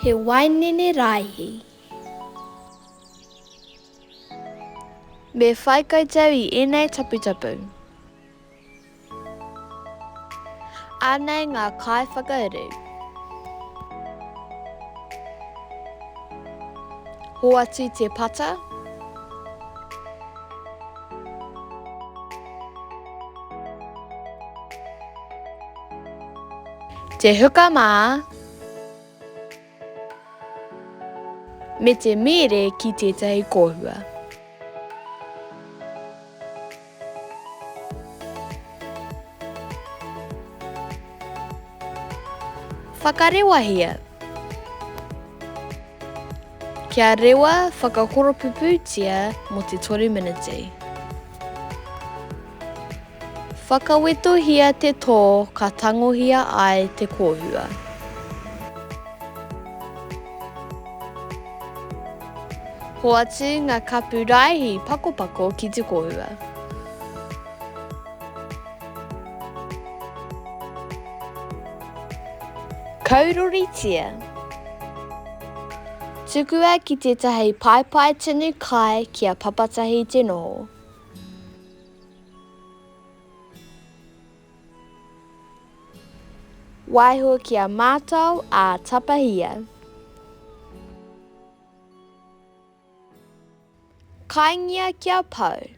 He wainene raihi. Me whai koutou i ēnei taputapu. Anei ngā kaiwhakauru. Hoatu te pata. Te huka mā. Me te mīre ki tētahi kōhua. Whakarewahia. Kia rewa whakakoropupūtia mō te 3 miniti. Whakawetohia te tō ka tangohia ai te kōhua. Hoatu ngā kapu raihi pakopako ki te kōhua. Kauroritia. Tukua ki tētahi paepae tunu kai kia papatahi te noho. Waiho ki a mātou ā tapahia. Kaingia kia pau.